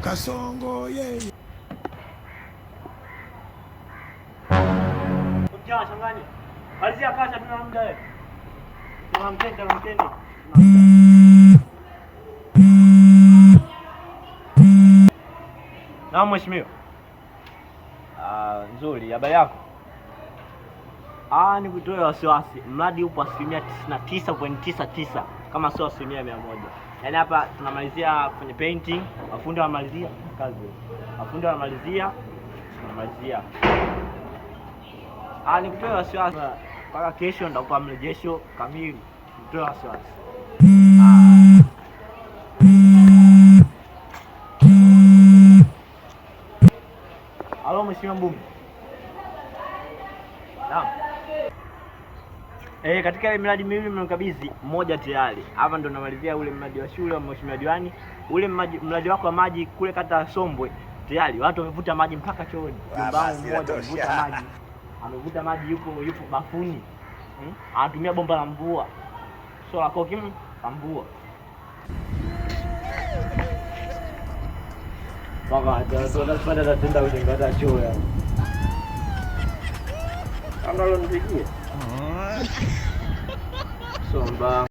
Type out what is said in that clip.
Kasongo yeye. Naam mheshimiwa. Ah, nzuri, habari yako? Ah, nikutoe wasiwasi, mradi upo 99.99% kama sio 100%. Yaani hapa tunamalizia kwenye painting, mafundi wanamalizia kazi, mafundi wanamalizia, tunamalizia. Ah, nikutoe wasiwasi mpaka kesho nitakupa mrejesho kamili. Nikutoe wasiwasi. Halo mheshimiwa mbunge. Naam. Katika ile miradi miwili nimekabidhi mmoja tayari. Hapa ndo namalizia ule mradi wa shule wa mheshimiwa diwani, ule mradi wako wa maji kule kata ya Sombwe tayari watu wamevuta maji mpaka chooni. Mjomba wangu mmoja amevuta maji. Amevuta maji yupo bafuni. Anatumia bomba la mvua. Sio la koki, la mvua. Mpaka atatenda kujenga hata choo yani. Kama alonipigia. Somba.